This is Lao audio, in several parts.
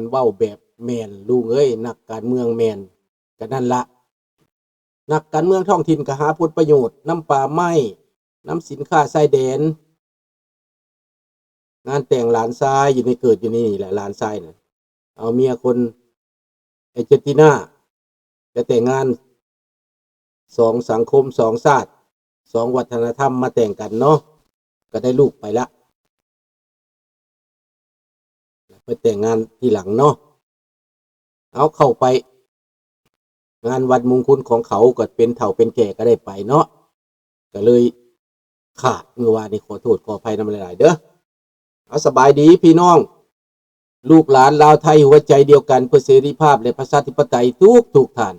ເວົ້າແບບແມ່ນລຸງເອີຍ, ນັກການເມືອງແມ່ນ ກະນັ້ນລະ ນັກການເມືອງທ້ອງຖິ່ນກະຫາຜົນປະໂຫຍດນຳປ່າໄມ້, ນຳສິນຄ້າຊາຍແດນ. ງານແຕ່ງຫຼານຊາຍຢູ່ໃນ ເກີດຢູ່ໃນນີ້ແຫຼະ ຫຼານຊາຍນະ ເອົາເມຍຄົນ ອາເຈນຕິນາ ໄປແຕ່ງງານ ສອງສັງຄົມ ສອງຊາດ ສອງວັດທະນະທຳມາແຕ່ງກັນເນາະ ກໍໄດ້ລູກໄປລະ ໄປແຕ່ງງານທີຫຼັງເນາະ. ເອົາ ເຂົ້າໄປງານວັນມຸງຄຸນຂອງເຂົາ ກໍເປັນເຖົ້າເປັນແກ່ກໍໄດ້ໄປເນາະ ກໍເລີຍຂາດມື້ວານນີ້ ຂໍໂທດຂໍອະໄພນຳຫຼາຍໆເດີ້. ເອົາ ສະບາຍດີພີ່ນ້ອງ ລູກຫຼານລາວໄທຫົວໃຈດຽວກັນເພື່ອເສລີພາບ ແລະ ປະຊາທິປະໄຕທຸກໆທ່ານ.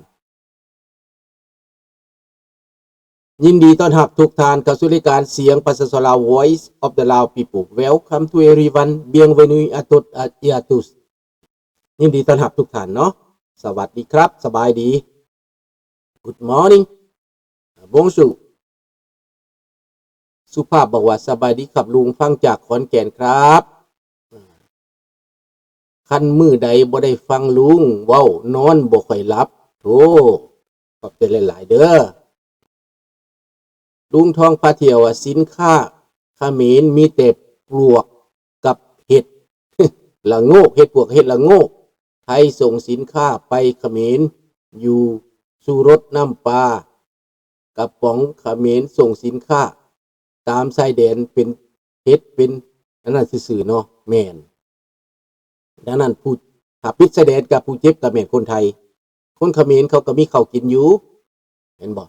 ຍິນດີຕ້ອນຮັບທຸກທ່ານເຂົ້າສູ່ລາຍການສຽງປະຊາຊົນລາວ Voice of the Lao People. Welcome to everyone. Bienvenue à toutes et à tous. ຍິນດີຕ້ອນຮັບທຸກທ່ານເນາະ. ສະຫວັດດີຄັບ ສະບາຍດີ. Good morning. Bonjour. ສຸພາບບອກວ່າ ສະບາຍດີຄັບລຸງ ຟັງຈາກຂອນແກ່ນຄັບ. ຄັນມື້ໃດບໍ່ໄດ້ຟັງລຸງເວົ້າ ນອນບໍ່ຄ່ອຍຫຼັບ. ໂອ້ ຂອບໃຈຫຼາຍໆເດີ້. ລຸງທອງພາທ່ຽວວ່າ ສິນຄ້າຂະເໝນມີແຕ່ປວກກັບເຫັດລະໂງກ, ເຫັດປວກເຫັດລະໂງກ. ໄທສົ່ງສິນຄ້າໄປຂະເໝນ ຢູ່ຊູລົດ, ນ້ຳປາກະປ໋ອງຂະເໝນສົ່ງສິນຄ້າຕາມຊາຍແດນເປັນເຫັດເປັນອັນນັ້ນຊື່ໆເນາະ. ແມ່ນ. ດັ່ງນັ້ນ ຜູ້ ຖ້າປິດຊາຍແດນກະ ຜູ້ເຈັບກະແມ່ນຄົນໄທ. ຄົນຂະເໝນເຂົາກະມີເຂົ້າກິນຢູ່ ແມ່ນບໍ່?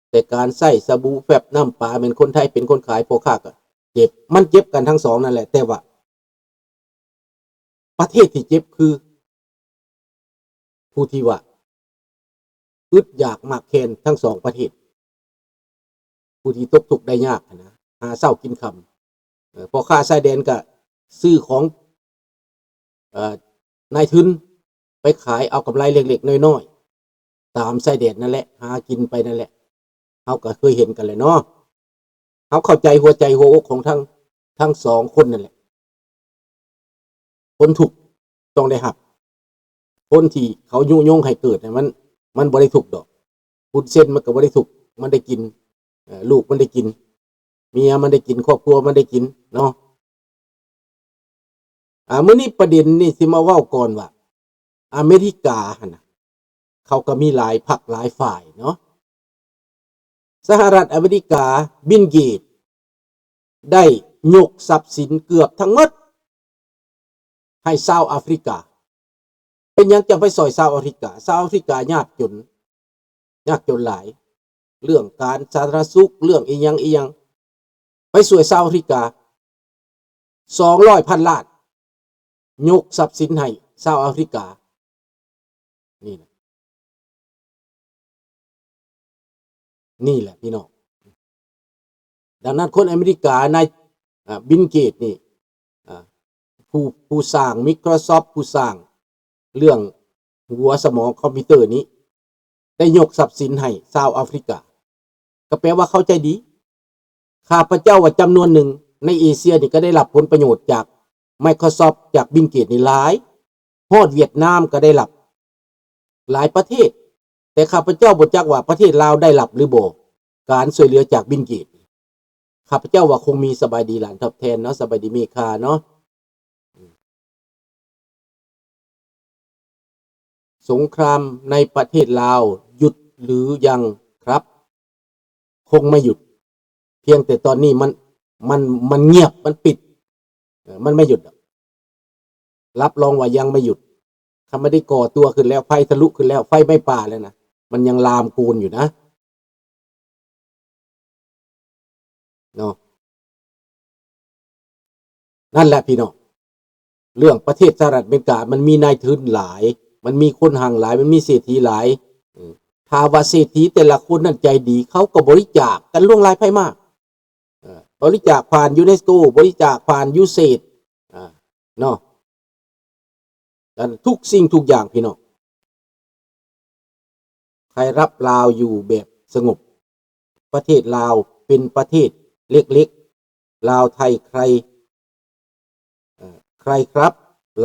ແຕ່ການໃຊ້ສະບູແຟັບນ້ຳປາແມ່ນຄົນໄທເປັນຄົນຂາຍ, ພໍ່ຄ້າກະເຈັບ. ມັນເຈັບກັນທັງສອງນັ້ນແຫຼະ, ແຕ່ວ່າ ປະເທດທີ່ເຈັບຄື ຜູ້ທີ່ວ່າ ອຶດຢາກໝາກແຄນທັງສອງປະເທດ, ຜູ້ທີ່ຕົກທຸກໄດ້ຍາກຫັ້ນນະ ຫາເຊົ້າກິນຄ່ຳ. ເອີ ພໍ່ຄ້າຊາຍແດນກະຊື້ຂອງ ເອີ ນາຍທຶນໄປຂາຍເອົາກຳໄລເລັກໆນ້ອຍໆ ຕາມຊາຍແດນນັ້ນແຫຼະ, ຫາກິນໄປນັ້ນແຫຼະ. ເຮົາກໍເຄີຍເຫັນກັນແຫຼະເນາະ. ເຮົາເຂົ້າໃຈຫົວໃຈຫົວອົກຂອງທັງ ທັງສອງຄົນນັ້ນແຫຼະ. ຄົນທຸກຕ້ອງໄດ້ຮັບ. ຄົນທີ່ເຂົາຍຸຍົງໃຫ້ເກີດນະ ມັນ ມັນບໍ່ໄດ້ທຸກດອກ. ຮຸນເຊັນມັນກໍບໍ່ໄດ້ທຸກ, ມັນໄດ້ກິນ, ເອີ ລູກມັນໄດ້ກິນ, ເມຍມັນໄດ້ກິນ, ຄອບຄົວມັນໄດ້ກິນເນາະ. ອາ ມື້ນີ້ປະເດັນນີ້ຊິມາເວົ້າກ່ອນວ່າ ອາເມລິກາຫັ້ນນະ ເຂົາກໍມີຫຼາຍພັກຫຼາຍຝ່າຍເນາະ. ສະຫະລັດອາເມລິກາ ບິນເກດ ໄດ້ຍົກຊັບສິນເກືອບທັງໝົດໃຫ້ຊາວອາຟຣິກາ. ເປັນຫຍັງຈັ່ງໄປຊ່ອຍຊາວອາຟຣິກາ? ຊາວອາຟຣິກາຍາກຈົນ, ຍາກຈົນຫຼາຍ. ເລື່ອງການສາທາລະນະສຸກ, ເລື່ອງອີ່ຫຍັງອີ່ຫຍັງ, ໄປຊ່ວຍຊາວອາຟຣິກາ ສອງຮ້ອຍພັນລ້ານ, ຍົກຊັບສິນໃຫ້ຊາວອາຟຣິກາ. ນີ້ນະ ນີ້ແຫຼະພີ່ນ້ອງ. ດັ່ງນັ້ນຄົນອາເມລິກາ ນາຍ ອາ ບິນເກດນີ້ ອາ ຜູ້ ຜູ້ສ້າງ Microsoft ຜູ້ສ້າງເລື່ອງຫົວສະໝອງຄອມພິວເຕີນີ້ ໄດ້ຍົກຊັບສິນໃຫ້ຊາວອາຟຣິກາ, ກໍແປວ່າເຂົາໃຈດີ. ຂ້າພະເຈົ້າວ່າຈຳນວນໜຶ່ງໃນເອເຊຍນີ້ກໍໄດ້ຮັບຜົນປະໂຫຍດຈາກ Microsoft ຈາກບິນເກດນີ້ຫຼາຍ, ຮອດຫວຽດນາມກໍໄດ້ຮັບ ຫຼາຍປະເທດ, ແຕ່ຂ້າພະເຈົ້າບໍ່ຈັກວ່າປະເທດລາວໄດ້ຮັບຫຼືບໍ່ ການຊ່ວຍເຫຼືອຈາກບິນເກດ. ຂ້າພະເຈົ້າວ່າຄົງມີ. ສະບາຍດີຫຼານຕອບແທນເນາະ, ສະບາຍດີເມຄາເນາະ. ສົງຄຣາມໃນປະເທດລາວຢຸດຫຼືຍັງຄັບ? ຄົງໄມ່ຢຸດ, ພຽງແຕ່ຕອນນີ້ມັນ ມັນ ມັນງຽບ, ມັນປິດ, ເອີ ມັນໄມ່ຢຸດດອກ. ຮັບຮອງວ່າຍັງໄມ່ຢຸດ. ຄັນມັນໄດ້ກໍ່ຕົວຂຶ້ນແລ້ວ, ໄຟທະລຸຂຶ້ນແລ້ວ, ໄຟໄໝ້ປ່າແລ້ວນະ, ມັນຍັງລາມໂກນຢູ່ນະ ເນາະ. ນັ້ນແຫຼະພີ່ນ້ອງ, ເລື່ອງປະເທດສະຫະລັດອາເມລິກາ ມັນມີນາຍທຶນຫຼາຍ, ມັນມີຄົນຮັ່ງຫຼາຍ, ມັນມີເສດຖີຫຼາຍ. ເອີ ຖ້າວ່າເສດຖີແຕ່ລະຄົນນັ້ນໃຈດີ, ເຂົາກໍບໍລິຈາກກັນຫຼວງຫຼາຍໄພມາ. ເອີ ບໍລິຈາກຜ່ານຢູເນສໂກ, ບໍລິຈາກຜ່ານຢູເສດ ອາ ເນາະ. ກັນທຸກສິ່ງທຸກຢ່າງພີ່ນ້ອງ. ໃຜຮັບລາວຢູ່ແບບສະຫງົບ. ປະເທດລາວເປັນປະເທດເລັກໆ, ລາວໄທໃຄ ເອີ ໃຄຄັບ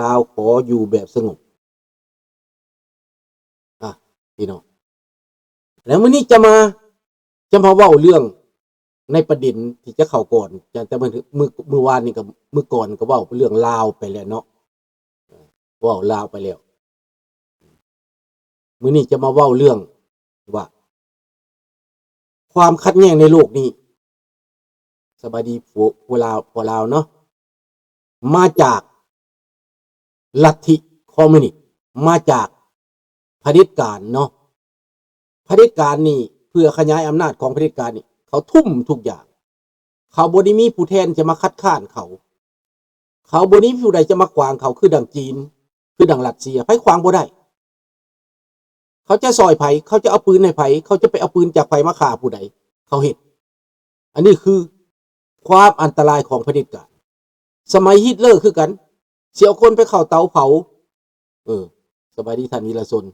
ລາວຂໍຢູ່ແບບສະຫງົບ. ອ່ະ ພີ່ນ້ອງ ແລ້ວມື້ນີ້ຈະມາ ຈະມາເວົ້າເລື່ອງໃນປະເດັນທີ່ຈະເຂົ້າກ່ອນ ຈະ ຈະ ມື້ ມື້ ມື້ວານນີ້ກໍ ມື້ກ່ອນກໍເວົ້າເລື່ອງລາວໄປແລ້ວເນາະ ເວົ້າລາວໄປແລ້ວ. ມື້ນີ້ຈະມາເວົ້າເລື່ອງວ່າ ຄວາມຂັດແຍ່ງໃນໂລກນີ້ ສະບາຍດີ ພວກ ພວກລາວ ພວກລາວເນາະ ມາຈາກລັດທິຄອມມິວນິດ ມາຈາກຜະເດັດການເນາະ. ຜະເດັດການນີ້ ເພື່ອຂະຫຍາຍອຳນາດຂອງຜະເດັດການນີ້ ເຂົາທຸ່ມທຸກຢ່າງ. ເຂົາບໍ່ໄດ້ມີຜູ້ແທນຈະມາຄັດຄ້ານເຂົາ. ເຂົາບໍ່ໄດ້ມີຜູ້ໃດຈະມາຂວາງເຂົາ ຄືດັ່ງຈີນ ຄືດັ່ງຣັດເຊຍ ໃຜຂວາງບໍ່ໄດ້. ເຂົາຈະຊ່ອຍໃຜ ເຂົາຈະເອົາປືນໃຫ້ໃຜ ເຂົາຈະໄປເອົາປືນຈາກໃຜມາຂ້າຜູ້ໃດ ເຂົາເຮັດ. ອັນນີ້ຄືຄວາມອັນຕະລາຍຂອງຜະເດັດການ. ສະໄໝຮິດເລີຄືກັນ ຊິເອົາຄົນໄປເຂົ້າເຕົາເຜົາ ເອີ ສະບາຍດີທ່ານວິລະຊົນ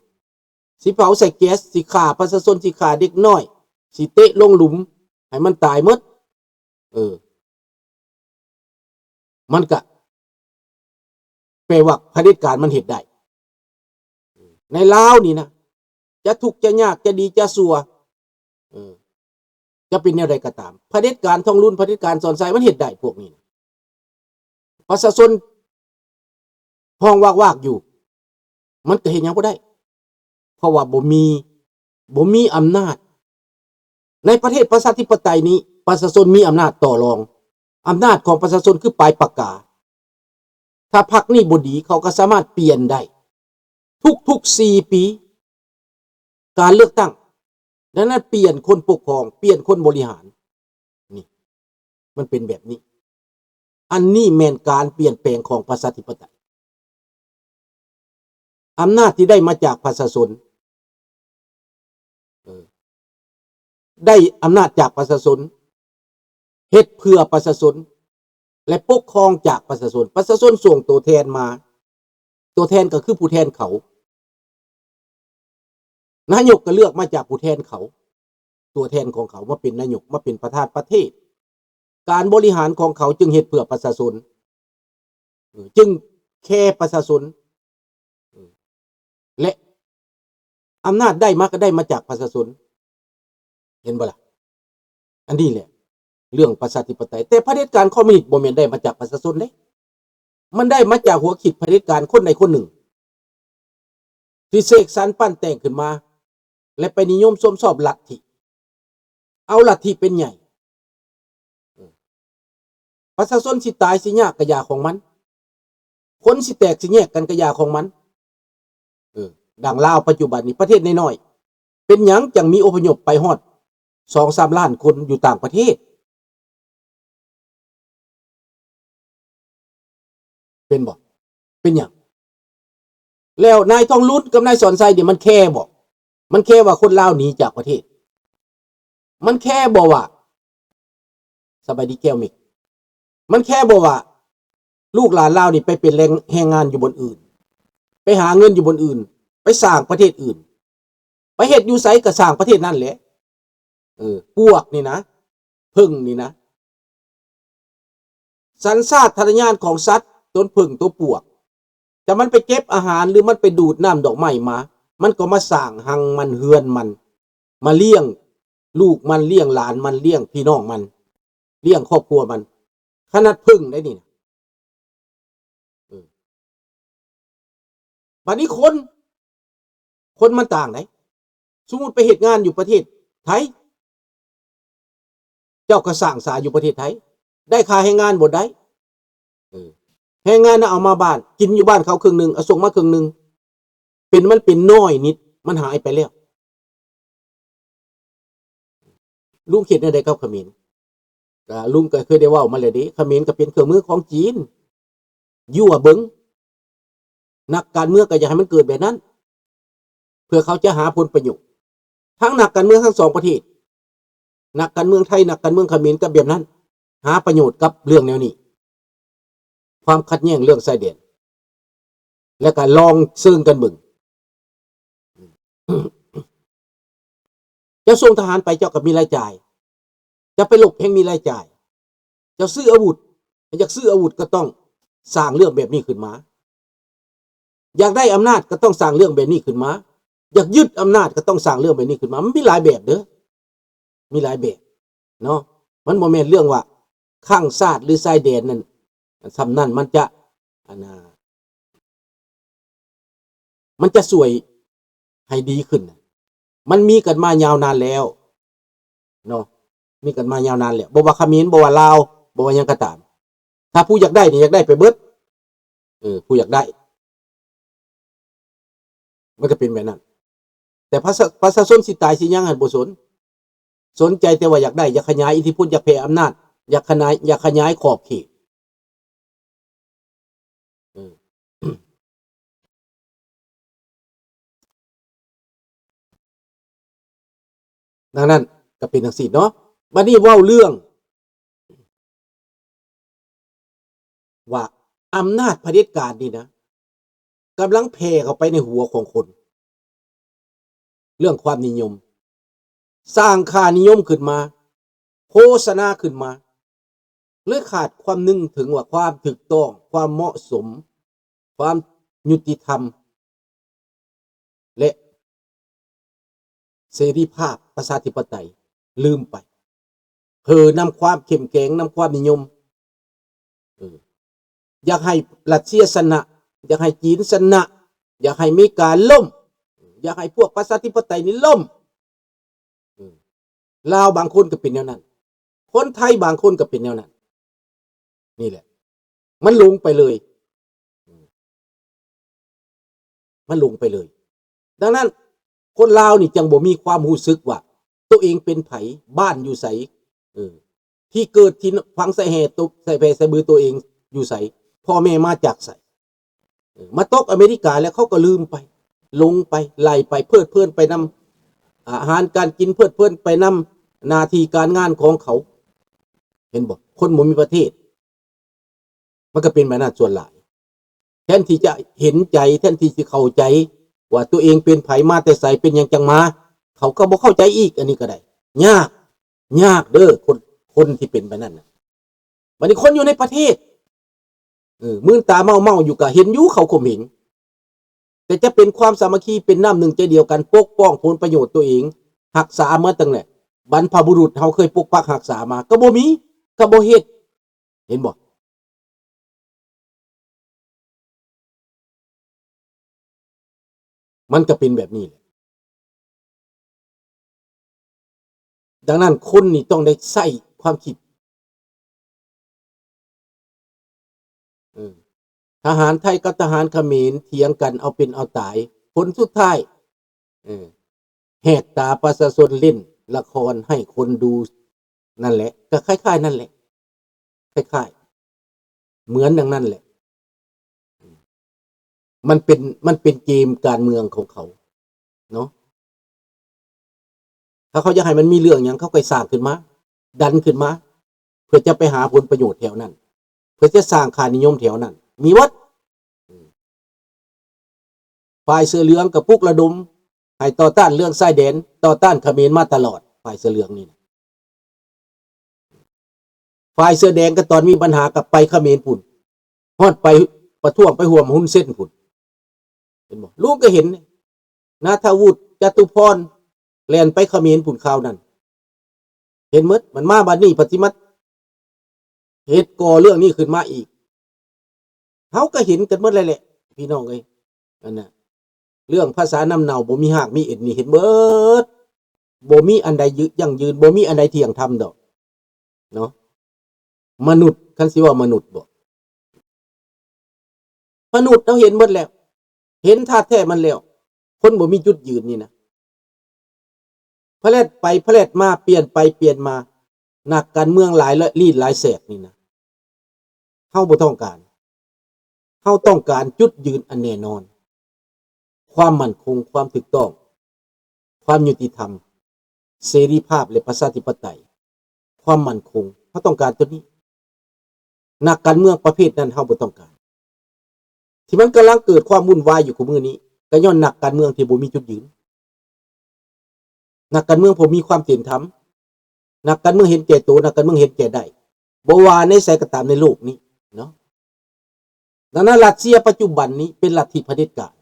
ຊິເຜົາໃສ່ແກັສ ຊິຂ້າປະຊາຊົນ ຊິຂ້າເດັກນ້ອຍ ຊິເຕະລົງຫຼຸມໃຫ້ມັນຕາຍໝົດ. ເອີ ມັນກະແປວ່າຜະເດັດການມັນເຮັດໄດ້. ໃນລາວນີ້ນະ ຈະທຸກຈະຍາກ ຈະດີຈະຊົ່ວ ເອີ ຈະເປັນແນວໃດກໍຕາມ ຜະເດັດການທອງລຸນ ຜະເດັດການສອນໄຊ ມັນເຮັດໄດ້ພວກນີ້ນະ. ປະຊາຊົນຮ້ອງວາກໆຢູ່ ມັນກໍເຮັດຫຍັງບໍ່ໄດ້ ເພາະວ່າບໍ່ມີ ບໍ່ມີອຳນາດ. ໃນປະເທດປະຊາທິປະໄຕນີ້ ປະຊາຊົນມີອຳນາດຕໍ່ລອງ. ອຳນາດຂອງປະຊາຊົນຄືປາຍປາກກາ. ຖ້າພັກນີ້ບໍ່ດີ ເຂົາກໍສາມາດປ່ຽນໄດ້ ທຸກໆສີ່ປີ ການເລືອກຕັ້ງ. ດັ່ງນັ້ນ ປ່ຽນຄົນປົກຄອງ ປ່ຽນຄົນບໍລິຫານ ນີ້ ມັນເປັນແບບນີ້. ອັນນີ້ແມ່ນການປ່ຽນແປງຂອງປະຊາທິປະໄຕ. ອຳນາດທີ່ໄດ້ມາຈາກປະຊາຊົນ ເອີ ໄດ້ອຳນາດຈາກປະຊາຊົນ ເຮັດເພື່ອປະຊາຊົນ ແລະ ປົກຄອງຈາກປະຊາຊົນ. ປະຊາຊົນສົ່ງຕົວແທນມາ ຕົວແທນກໍຄືຜູ້ແທນເຂົາ. ນາຍົກກໍເລືອກມາຈາກຜູ້ແທນເຂົາ ຕົວແທນຂອງເຂົາມາເປັນນາຍົກ ມາເປັນປະທານປະເທດ. ການບໍລິຫານຂອງເຂົາຈຶ່ງເຮັດເພື່ອປະຊາຊົນ ເອີ ຈຶ່ງແຄປະຊາຊົນ ເອີ ແລະ ອຳນາດໄດ້ມາກໍໄດ້ມາຈາກປະຊາຊົນ. ເຫັນບໍ່ລະ? ອັນນີ້ແຫຼະເລື່ອງປະຊາທິປະໄຕ. ແຕ່ຜະເດັດການຄອມມິວນິດບໍ່ແມ່ນໄດ້ມາຈາກປະຊາຊົນເດ້. ມັນໄດ້ມາຈາກຫົວຄິດຜະເດັດການຄົນໃດຄົນໜຶ່ງ ທີ່ເສກສັນປັ້ນແຕ່ງຂຶ້ນມາ ແລະ ໄປນິຍົມຊົມຊອບລັດທິ ເອົາລັດທິເປັນໃຫຍ່. ປະຊາຊົນຊິຕາຍຊິຍາກກະຢ່າຂອງມັນ ຄົນຊິແຕກຊິແຍກກັນກະຢ່າຂອງມັນ. ເອີ ດັ່ງລາວປັດຈຸບັນນີ້ ປະເທດນ້ອຍໆ ເປັນຫຍັງຈັ່ງມີອົບພະຍົບໄປຮອດສອງສາມລ້ານຄົນຢູ່ຕ່າງປະເທດ? ເປັນບໍ່? ເປັນຫຍັງ? ແລ້ວນາຍທອງລຸນກັບນາຍສອນໄຊນີ້ ມັນແຄບໍ່? ມັນແຄວ່າຄົນລາວໜີຈາກປະເທດ? ມັນແຄບໍ່ວ່າ ສະບາຍດີແກ້ວເມັກ ມັນແຄບໍ່ວ່າລູກຫຼານລາວນີ້ໄປເປັນແຮງ ແຮງງານຢູ່ບ່ອນອື່ນ ໄປຫາເງິນຢູ່ບ່ອນອື່ນ ໄປສ້າງປະເທດອື່ນ ໄປເຮັດຢູ່ໃສກໍສ້າງປະເທດນັ້ນແຫຼະ. ເອີ ປວກນີ້ນະ ເຜິ້ງນີ້ນະ ສັນຊາດຕະຍານຂອງສັດ ຕົວເຜິ້ງ ຕົວປວກ ຖ້າມັນໄປເກັບອາຫານ ຫຼື ມັນໄປດູດນ້ຳດອກໄມ້ມາ ມັນກໍມາສ້າງຮັງມັນ ເຮືອນມັນ ມາລ້ຽງລູກມັນ ລ້ຽງຫຼານມັນ ລ້ຽງພີ່ນ້ອງມັນ ລ້ຽງຄອບຄົວມັນ ຂະໜາດເຜິ້ງໄດ໋ນີ້ນະ. ເອີ ບາດນີ້ຄົນ ຄົນມັນຕ່າງໃດ໋. ສົມມຸດໄປເຮັດງານຢູ່ປະເທດໄທ ເຈົ້າກໍສ້າງສາຢູ່ປະເທດໄທ ໄດ້ຄ່າແຮງງານບໍ່ໄດ້ ເອີ ແຮງງານນະເອົາມາບ້ານ ກິນຢູ່ບ້ານເຂົາເຄິ່ງໜຶ່ງ ເອົາສົ່ງມາເຄິ່ງໜຶ່ງ ເປັນ ມັນເປັນນ້ອຍນິດ ມັນຫາຍໄປແລ້ວ. ລຸງຄິດແນວໃດກັບຂະເໝນ? ກະລຸງກໍເຄີຍໄດ້ເວົ້າມາແລ້ວເດ້ ຂະເໝນກໍເປັນເຄື່ອງມືຂອງຈີນ ຍົວະເບິ່ງ ນັກການເມືອງກໍຢາກໃຫ້ມັນເກີດແບບນັ້ນ ເພື່ອເຂົາຈະຫາຜົນປະໂຫຍດ ທັງນັກການເມືອງທັງສອງປະເທດ ນັກການເມືອງໄທ ນັກການເມືອງຂະເໝນກໍແບບນັ້ນ ຫາປະໂຫຍດກັບເລື່ອງແນວນີ້ ຄວາມຂັດແຍ່ງເລື່ອງຊາຍແດນ ແລ້ວກໍລອງເຊີງກັນເບິ່ງ ເຈົ້າສົ່ງທະຫານໄປ ເຈົ້າກໍມີລາຍຈ່າຍ ເຈົ້າໄປລົບແຮ່ງມີລາຍຈ່າຍ ເຈົ້າຊື້ອາວຸດ ຢາກຊື້ອາວຸດກໍຕ້ອງສ້າງເລື່ອງແບບນີ້ຂຶ້ນມາ ຢາກໄດ້ອຳນາດກໍຕ້ອງສ້າງເລື່ອງແບບນີ້ຂຶ້ນມາ, ຢາກຍຶດອຳນາດກໍຕ້ອງສ້າງເລື່ອງແບບນີ້ຂຶ້ນມາ. ມັນມີຫຼາຍແບບເດີ້, ມີຫຼາຍແບບເນາະ. ມັນບໍ່ແມ່ນເລື່ອງວ່າຄັ້ງຊາດ ຫຼື ຊາຍແດນນັ້ນ ສ່ຳນັ້ນມັນຈະ ອັນນ່າ ມັນຈະຊ່ວຍໃຫ້ດີຂຶ້ນ. ມັນມີກັນມາຍາວນານແລ້ວເນາະ, ມີກັນມາຍາວນານແລ້ວ. ບໍ່ວ່າຂະເໝນ, ບໍ່ວ່າລາວ, ບໍ່ວ່າຫຍັງກໍຕາມ. ຖ້າຜູ້ຢາກໄດ້ນີ້ ຢາກໄດ້ໄປເບິດ. ເອີ ຜູ້ຢາກໄດ້ ມັນກໍເປັນແບບນັ້ນ. ແຕ່ປະຊາ ປະຊາຊົນຊິຕາຍຊິຫຍັງຫັ້ນບໍ່ສົນ, ສົນໃຈແຕ່ວ່າຢາກໄດ້, ຢາກຂະຫຍາຍອິດທິພົນ, ຢາກແຜ່ອຳນາດ, ຢາກຂະຫຍາຍ, ຢາກຂະຫຍາຍຂອບເຂດ. ເອີ ດັ່ງນັ້ນກໍເປັນຈັ່ງຊີ້ເນາະ. ບັດນີ້ເວົ້າເລື່ອງ ວ່າອຳນາດຜະເດັດການນີ້ນະ ກຳລັງແຜ່ເຂົ້າໄປໃນຫົວຂອງຄົນ. ເລື່ອງຄວາມນິຍົມ, ສ້າງຄ່ານິຍົມຂຶ້ນມາ, ໂຄສະນາຂຶ້ນມາ, ເລີຍຂາດຄວາມນຶກເຖິງວ່າຄວາມຖືກຕ້ອງ, ຄວາມເໝາະສົມ, ຄວາມຍຸຕິທຳ ແລະ ເສລີພາບປະຊາທິປະໄຕ ລືມໄປ, ເຜີນຳຄວາມເຂັ້ມແຂງ, ນຳຄວາມນິຍົມ. ເອີ ຢາກໃຫ້ຣັດເຊຍຊະນະ, ຢາກໃຫ້ຈີນຊະນະ, ຢາກໃຫ້ເມກາລົ້ມ, ຢາກໃຫ້ພວກປະຊາທິປະໄຕນີ້ລົ້ມ. ເອີ ລາວບາງຄົນກໍເປັນແນວນັ້ນ, ຄົນໄທບາງຄົນກໍເປັນແນວນັ້ນ. ນີ້ແຫຼະ ມັນຫຼົງໄປເລີຍ, ມັນຫຼົງໄປເລີຍ. ດັ່ງນັ້ນ ຄົນລາວນີ້ຈັ່ງບໍ່ມີຄວາມຮູ້ສຶກວ່າໂຕເອງເປັນໃຜ, ບ້ານຢູ່ໃສ, ເອີ ທີ່ເກີດທີ່ຝັງໃສ່ແຮ່ຕົບໃສ່ແຜ່ໃສ່ບືໂຕເອງຢູ່ໃສ, ພໍ່ແມ່ມາຈາກໃສ. ເອີ ມາຕົກອາເມລິກາແລ້ວເຂົາກໍລືມໄປ, ຫຼົງໄປ, ໄຫຼໄປ, ເພີດເພີນໄປນຳອາຫານການກິນ, ເພີດເພີນໄປນຳໜ້າທີ່ການງານຂອງເຂົາ. ເຫັນບໍ່? ຄົນບໍ່ມີປະເທດ ມັນກໍເປັນແບບນັ້ນສ່ວນຫຼາຍ. ແທນທີ່ຈະເຫັນໃຈ, ແທນທີ່ຊິເຂົ້າໃຈວ່າຕົວເອງເປັນໃຜ, ມາແຕ່ໃສ, ເປັນຫຍັງຈັ່ງມາ, ເຂົາກໍບໍ່ເຂົ້າໃຈອີກ. ອັນນີ້ກໍໄດ້. ຍາກ, ຍາກເດີ້ ຄົນ, ຄົນທີ່ເປັນແບບນັ້ນນະ. ບັດນີ້ຄົນຢູ່ໃນປະເທດ ເອີ ມືນຕາເມົາໆຢູ່ ກໍເຫັນຢູ່ເຂົາຂົ່ມເຫັງ, ແຕ່ຈະເປັນຄວາມສາມັກຄີ ເປັນນ້ຳໜຶ່ງໃຈດຽວກັນ ປົກປ້ອງຜົນປະໂຫຍດຕົວເອງ, ຮັກສາມາຕັ້ງແຕ່ບັນພະບຸລຸດເຮົາເຄີຍປົກປັກຮັກສາມາ ກໍບໍ່ມີ, ກໍບໍ່ເຮັດ. ເຫັນບໍ່? ມັນກໍເປັນແບບນີ້ແຫຼະ. ດັ່ງນັ້ນ ຄົນນີ້ຕ້ອງໄດ້ໃຊ້ຄວາມຄິດ. ເອີ ທະຫານໄທກັບທະຫານຂະເໝນຖຽງກັນເອົາເປັນເອົາຕາຍ, ຜົນສຸດທ້າຍ ເອີ ແຫກຕາປະຊາຊົນ ຫຼິ້ນລະຄອນໃຫ້ຄົນດູ. ນັ້ນແຫຼະ ກໍຄ້າຍໆນັ້ນແຫຼະ, ຄ້າຍໆ ເໝືອນດັ່ງນັ້ນແຫຼະ. ມັນເປັນ, ມັນເປັນເກມການເມືອງຂອງເຂົາເນາະ. ຖ້າເຂົາຢາກໃຫ້ມັນມີເລື່ອງຫຍັງ ເຂົາກໍສ້າງຂຶ້ນມາ, ດັນຂຶ້ນມາ ເພື່ອຈະໄປຫາຜົນປະໂຫຍດແຖວນັ້ນ, ເພື່ອຈະສ້າງຄ່ານິຍົມແຖວນັ້ນ, ມີໝົດ. ຝ່າຍເສື້ອເຫຼືອງກໍປຸກລະດົມໃຫ້ຕໍ່ຕ້ານເລື່ອງຊາຍແດນ, ຕໍ່ຕ້ານຂະເໝນມາຕະຫຼອດ, ຝ່າຍເສື້ອເຫຼືອງນີ້ນະ. ຝ່າຍເສື້ອແດງກໍຕອນມີບັນຫາກໍໄປຂະເໝນພຸ້ນ, ຮອດໄປປະທ້ວງໄປຮ່ວມຮຸນເຊັນພຸ້ນ. ເຫັນບໍ່? ລຸງກໍເຫັນ, ນາທະວຸດ ຈະຕຸພອນ ແລ່ນໄປຂະເໝນພຸ້ນຄາວນັ້ນ. ເຫັນໝົດ, ມັນມາບັດນີ້ ປະຕິມາເຮັດກໍ່ເລື່ອງນີ້ຂຶ້ນມາອີກ. ເຮົາກໍເຫັນກັນໝົດແລ້ວແຫຼະ ພີ່ນ້ອງເອີຍ. ອັນນ່າ ເລື່ອງພາສານ້ຳເນົ່າ ບໍ່ມີຮາກມີເອັນນີ້ເຫັນເບິດ, ບໍ່ມີອັນໃດຍ- ຢັ້ງຢືນ, ບໍ່ມີອັນໃດທ່ຽງທຳດອກເນາະ. ມະນຸດ, ຄັນຊິເວົ້າມະນຸດບໍ? ມະນຸດເຮົາເຫັນໝົດແລ້ວ, ເຫັນທ່າແທ້ມັນແລ້ວ. ຄົນບໍ່ມີຈຸດຢືນນີ້ນະ, ພະແລດໄປພະແລດມາ, ປ່ຽນໄປປ່ຽນມາ, ນັກການເມືອງຫຼາຍລີດຫຼາຍແສກນີ້ນະ, ເຮົາບໍ່ຕ້ອງການ. ເຮົາຕ້ອງການຈຸດຢືນອັນແນ່ນອນ, ຄວາມໝັ້ນຄົງ, ຄວາມຖືກຕ້ອງ, ຄວາມຍຸຕິທຳ, ເສລີພາບ ແລະ ປະຊາທິປະໄຕ, ຄວາມໝັ້ນຄົງ. ເຮົາຕ້ອງການຕົວນີ້. ນັກການເມືອງປະເພດນັ້ນເຮົາບໍ່ຕ້ອງການ. ທີ່ມັນກຳລັງເກີດຄວາມວຸ່ນວາຍຢູ່ຄູ່ມື້ນີ້ ກໍຍ້ອນນັກການເມືອງທີ່ບໍ່ມີຈຸດຢືນ. ນັກການເມືອງບໍ່ມີຄວາມເປັນທຳ, ນັກການເມືອງເຫັນແກ່ໂຕ, ນັກການເມືອງເຫັນແກ່ໄດ້, ບໍ່ວ່າໃນໃສກໍຕາມໃນໂລກນີ້ເນາະ. ດັ່ງນັ້ນ ຣັດເຊຍປັດຈຸບັນນີ້ເປັນລັດທິຜະເດັດການ